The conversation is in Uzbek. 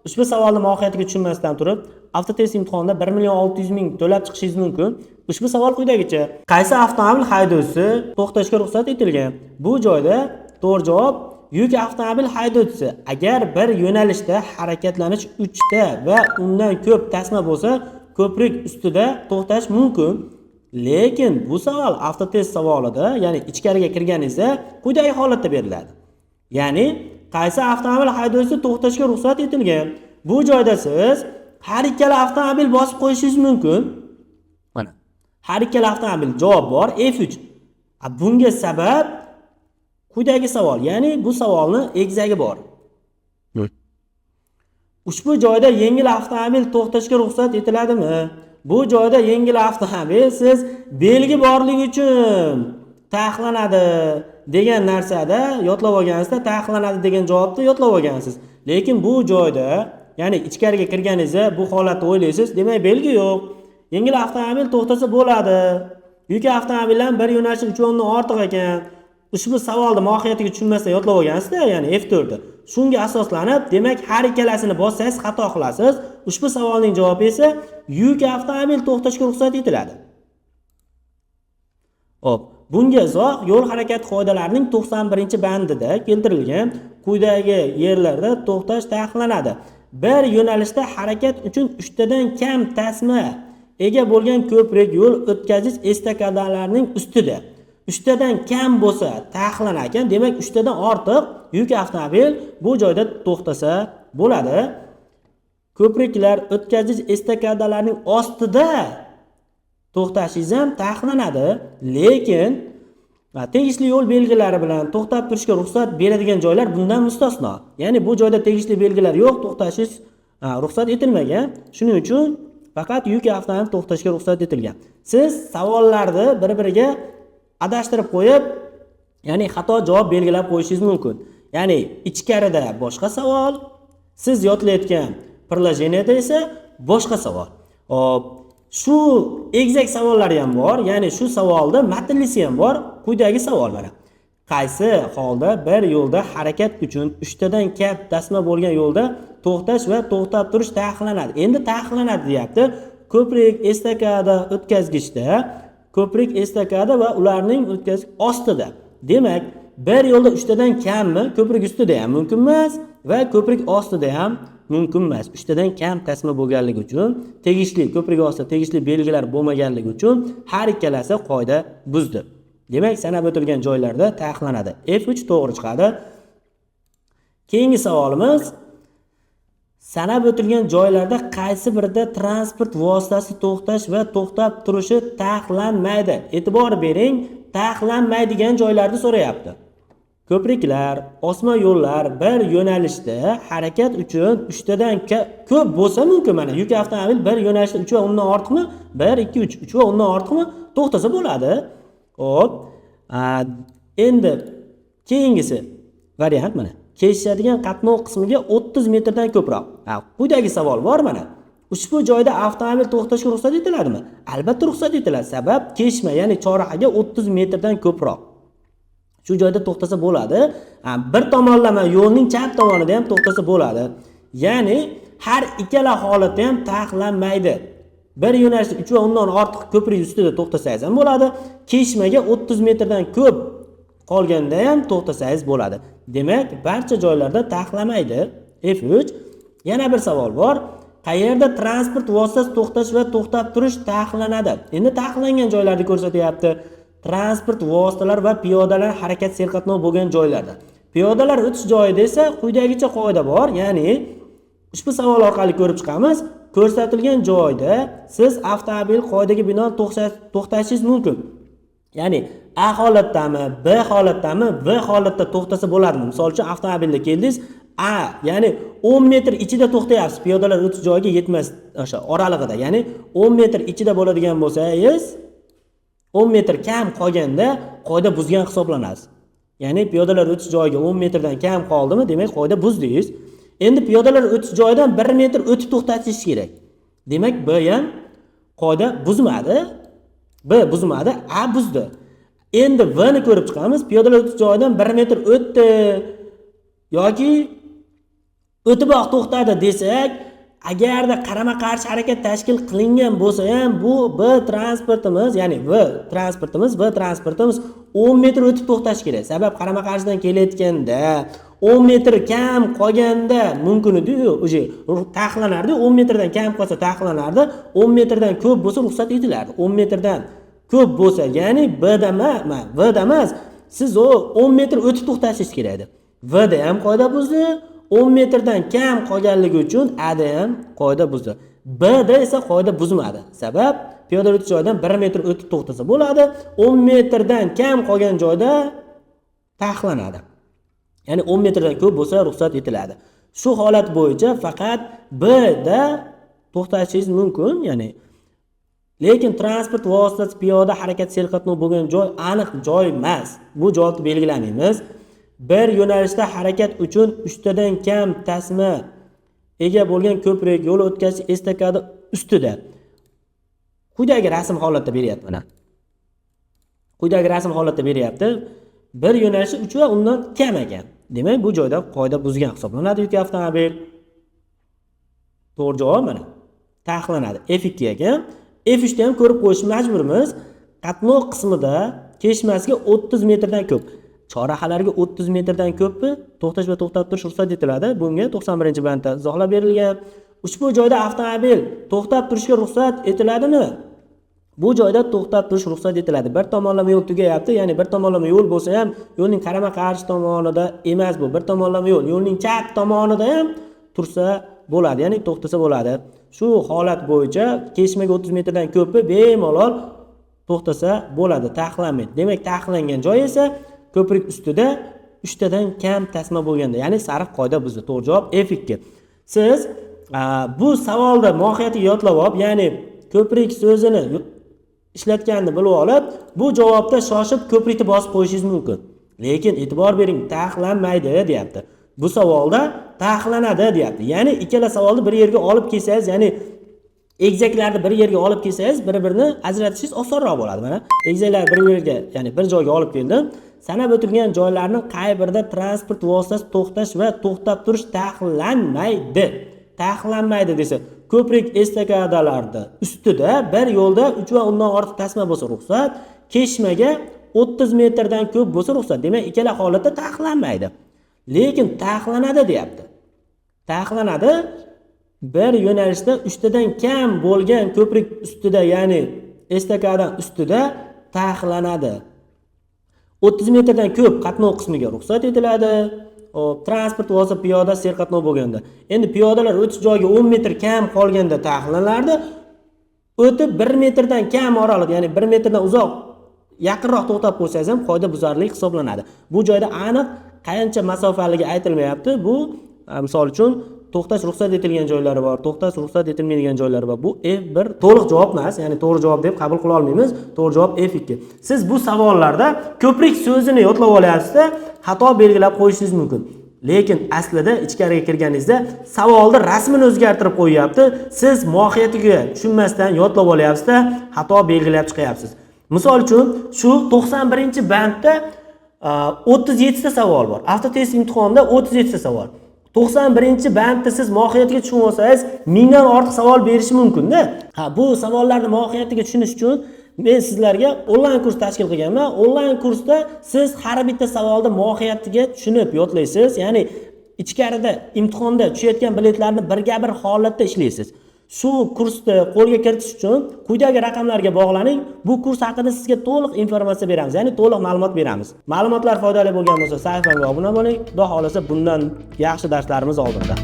Ushbu savolni mohiyatiga tushunmasdan turib, avtotest imtihonida 1 million 600 ming to'lab chiqishingiz mumkin. Ushbu savol quyidagicha: qaysi avtomobil haydovchisi to'xtashga ruxsat etilgan? Bu joyda to'g'ri javob yuk avtomobil haydovchisi. Agar bir yo'nalishda harakatlanish 3 ta va undan ko'p tasma bo'lsa, ko'prik ustida to'xtash mumkin. Lekin bu savol avtotest savolida, ya'ni ichkariga kirganingizda quyidagi holatda beriladi. Ya'ni qaysi avtomobil haydovchisi to'xtashga ruxsat etilgan? Bu joyda siz har ikkala avtomobil bosib qo'yishingiz mumkin. Mana har ikkala avtomobil javob bor F3. Bunga sabab quyidagi savol, ya'ni bu savolni egzagi bor. Ushbu joyda yengil avtomobil to'xtashga ruxsat etiladimi? Bu joyda yengil avtomobil siz belgi borligi uchun taqiqlanadi degan narsada yodlab olgansizda, taqiqlanadi degan javobni yodlab olgansiz. Lekin bu joyda, ya'ni ichkariga kirganingizda bu holatni o'ylaysiz, demak belgi yo'q. Yengil avtomobil to'xtasa bo'ladi. Yuk avtomobillar bir yo'nalishda 3 o'rindan ortiq ekan. Ushbu savolni mohiyatiga tushunmasdan yodlab olgansizda, ya'ni F4 ni. Shunga asoslanib, demak har ikkalasini bossangiz xato qilasiz. Ushbu savolning javobi esa yuk avtomobil to'xtashga ruxsat etiladi. Xo'p, bunga izoh yo'l harakati qoidalarining 91-bandida keltirilgan quyidagi yerlarda to'xtash taqiqlanadi. Bir yo'nalishda harakat uchun 3 tadan kam tasma ega bo'lgan ko'prik yo'l o'tkazish estakadalarining ustida 3 tadan kam bo'lsa taqiqlanar ekan. Demak 3 tadan ortiq yuk avtomobil bu joyda to'xtasa bo'ladi. Ko'priklar o'tkazish estakadalarining ostida to'xtashingiz ham taqiqlanadi, lekin tegishli yo'l belgilari bilan to'xtab turishga ruxsat beradigan joylar bundan mustasno. Ya'ni bu joyda tegishli belgilar yo'q, to'xtashingiz ruxsat etilmagan. Shuning uchun faqat yuk avtomobil to'xtashga ruxsat etilgan. Siz savollarni bir-biriga adashtirib qo'yib, ya'ni xato javob belgilab qo'yishingiz mumkin. Ya'ni ichkarida boshqa savol, siz yodlayotgan приложениеda esa boshqa savol. Hop, shu egzak savollari ham bor, ya'ni shu savolda matnlisi ham bor. Quyidagi savol mana. Qaysi holda bir yo'lda harakat uchun 3 tadan kam tasma bo'lgan yo'lda to'xtash va to'xtab turish taqiqlanadi? Endi taqiqlanadi deyapti. Ko'prik estakada o'tkazgichda, ko'prik estakada va ularning o'tkazish ostida. Demak, bir yo'lda 3 tadan kammi? Ko'prik ustida ham mumkin emas va ko'prik ostida ham mumkin emas. 3 tadan kam tasma bo'lganligi uchun, tegishli ko'prik ostida tegishli belgilar bo'lmaganligi uchun har ikkalasi qoida buzdi. Demak, sanab o'tilgan joylarda taqiqlanadi. F3 to'g'ri chiqadi. Keyingi savolimiz: sanab o'tilgan joylarda qaysi birida transport vositasi to'xtash va to'xtab turishi taqiqlanmaydi? E'tibor bering, taqiqlanmaydigan joylarni so'rayapti. Ko'priklar, osma yo'llar bir yo'nalishda harakat uchun 3 tadan ko'p bo'lsa mumkin. Mana yuk avtomobil bir yo'nalishda 3 va undan ortiqmi? 1 2 3, 3 va undan ortiqmi? To'xtasa bo'ladi. Xo'p, endi keyingisi variant mana. Kesishadigan qatnov qismiga 30 metrdan ko'proq. Quyidagi savol bor mana. Ushbu joyda avtomobil to'xtashga ruxsat etiladimi? Albatta ruxsat etiladi. Sabab keshma, ya'ni chorrahaga 30 metrdan ko'proq. Shu joyda to'xtasa bo'ladi. Bir tomonlama yo'lning chap tomonida ham to'xtasa bo'ladi. Ya'ni har ikkala holatda ham taqiqlanmaydi. Bir yo'nalishda 3 va undan ortiq ko'prik ustida to'xtasangiz ham bo'ladi. Keshmaga 30 metrdan ko'p qolganda ham to'xtasangiz bo'ladi. Demak, barcha joylarda taqiqlamaydi. F3. Yana bir savol bor. Qayerda transport vositasi to'xtash va to'xtab turish taqiqlanadi? Endi taqiqlangan joylarni ko'rsatyapti. Transport vositalari va piyodalar harakat serqatnov bo'lgan joylarda. Piyodalar o'tish joyida esa quyidagicha qoida bor, ya'ni ushbu savol orqali ko'rib chiqamiz. Ko'rsatilgan joyda siz avtomobil qoidaga binoan to'xtashingiz mumkin. Ya'ni A holatdami, B holatdami, V holatda to'xtasa bo'ladimi? Misol uchun avtomobilda keldingiz, A, ya'ni 10 metr ichida to'xtayapsiz, piyodalar o'tish joyiga yetmas o'sha oralig'ida, ya'ni 10 metr ichida bo'ladigan bo'lsangiz, 10 metr kam qolganda qoida buzgan hisoblanasiz. Ya'ni piyodalar o'tish joyiga 10 metrdan kam qoldimi, demak qoida buzdingiz. Endi piyodalar o'tish joyidan 1 metr o'tib to'xtatishingiz kerak. Demak, B ham qoida buzmadi. B buzmadi, A buzdi. Endi V ni ko'rib chiqamiz. Piyodalar o'tish joyidan 1 metr o'tdi yoki O'tiboq to'xtadi desak, agarda qarama-qarshi harakat tashkil qilingan bo'lsa ham, bu B transportimiz, ya'ni V transportimiz, V transportimiz 10 metr o'tib to'xtash kerak. Sabab qarama-qarshidan kelayotganda 10 metr kam qolganda mumkin edi-yu, o'sha taqiqlanardi. 10 metrdan kam qolsa taqiqlanardi, 10 metrdan ko'p bo'lsa ruxsat etilardi. 10 metrdan ko'p bo'lsa, ya'ni B da emas, V da emas, siz u 10 metr o'tib to'xtashingiz kerak edi. V da ham qoida buzdi, 10 metrdan kam qolganligi uchun A da ham qoida buzdi. B da esa qoida buzmadi. Sabab piyoda o'tish joyidan 1 metr o'tib to'xtasa bo'ladi, 10 metrdan kam qolgan joyda taqiqlanadi. Ya'ni 10 metrdan ko'p bo'lsa ruxsat etiladi. Shu holat bo'yicha faqat B da to'xtashingiz mumkin, ya'ni lekin transport vositasi piyoda harakat serqatnov bo'lgan joy aniq joy emas. Bu javobni belgilamaymiz. Bir yo'nalishda harakat uchun 3 tadan kam tasma ega bo'lgan ko'prik, yo'l o'tkazish estakada ustida. Quyidagi rasm holatda beryapti mana. Quyidagi rasm holatda beryapti. Bir yo'nalishda 3 va undan kam ekan. Demak, bu joyda qoida buzgan hisoblanadi yuk avtomobil. To'g'ri javob mana. Taqiqlanadi. F2 ekan. F3 ni ham ko'rib qo'yish majburmiz. Qatnov qismida keshmasiga 30 metrdan ko'p. Chorrahalarga 30 metrdan ko'pmi? To'xtash va to'xtab turish ruxsat etiladi. Bunga 91-bandda izohlar berilgan. Ushbu joyda avtomobil to'xtab turishga ruxsat etiladimi? Bu joyda to'xtab turish ruxsat etiladi. Bir tomonlama yo'l tugayapti, ya'ni bir tomonlama yo'l bo'lsa ham yo'lning qarama-qarshi tomonida emas bu. Bir tomonlama yo'l, yo'lning chap tomonida ham tursa bo'ladi, ya'ni to'xtasa bo'ladi. Shu holat bo'yicha keshmaga 30 metrdan ko'pi bemalol to'xtasa bo'ladi, taqiqlanmaydi. Demak, taqiqlangan joy esa ko'prik ustida 3 tadan kam tasma bo'lganda, ya'ni sariq qoida buzdi. To'g'ri javob F2. Siz bu savolda mohiyatiga yodlab olib, ya'ni ko'prik so'zini ishlatganini bilib olib, bu javobda shoshib ko'prikni bosib qo'yishingiz mumkin. Lekin e'tibor bering, taqiqlanmaydi deyapti. Bu savolda taqiqlanadi deyapti. Ya'ni ikkala savolni bir yerga olib kelsangiz, ya'ni egizaklarni bir yerga olib kelsangiz, bir-birini ajratishingiz osonroq bo'ladi. Mana egizaklar bir yerga, ya'ni bir joyga olib keldim. Sanab o'tilgan joylarning qay birida transport vositasi to'xtash va to'xtab turish taqiqlanmaydi. Taqiqlanmaydi desa, ko'prik estakadalarida ustida bir yo'lda 3 va undan ortiq tasma bo'lsa ruxsat, keshmaga 30 metrdan ko'p bo'lsa ruxsat. Demak, ikkala holatda taqiqlanmaydi. Lekin taqiqlanadi deyapti. Taqiqlanadi bir yo'nalishda 3 tadan kam bo'lgan ko'prik ustida, ya'ni estakadadan ustida taqiqlanadi. 30 metrdan ko'p qatnov qismiga ruxsat etiladi. Hop, transport vosita piyoda serqatnov bo'lganda. Endi piyodalar o'tish joyiga 10 metr kam qolganda taqiqlanardi. O'tib 1 metrdan kam oraliq, ya'ni 1 metrdan uzoq yaqinroq to'xtab qo'ysangiz ham qoida buzarlik hisoblanadi. Bu joyda aniq qancha masofaligi aytilmayapti. Bu misol uchun to'xtash ruxsat etilgan joylari bor, to'xtash ruxsat etilmaydigan joylari bor. Bu F1 to'liq javob emas, ya'ni to'g'ri javob deb qabul qila olmaymiz. To'g'ri javob F2. Siz bu savollarda ko'prik so'zini yodlab olyapsiz-da, xato belgilab qo'yishingiz mumkin. Lekin aslida ichkariga kirganingizda savolni rasmini o'zgartirib qo'yyapti. Siz mohiyatiga tushunmasdan yodlab olyapsiz-da, xato belgilab chiqyapsiz. Misol uchun, shu 91-bandda 37 ta savol bor. Avtotest imtihonida 37 ta savol. 91-bandda siz mohiyatiga tushunib olsangiz, 1000 dan ortiq savol berishi mumkin-da. Ha, bu savollarni mohiyatiga tushunish uchun men sizlarga onlayn kurs tashkil qilganman. Onlayn kursda siz har bitta savolni mohiyatiga tushunib yodlaysiz, ya'ni ichkarida imtihonda tushayotgan biletlarni birga-bir holatda ishlaysiz. Shu kursni qo'lga kiritish uchun quyidagi raqamlarga bog'laning. Bu kurs haqida sizga to'liq informatsiya beramiz, ya'ni to'liq ma'lumot beramiz. Ma'lumotlar foydali bo'lgan bo'lsa, sahifamga obuna bo'ling. Xudo xohlasa bundan yaxshi darslarimiz oldinda.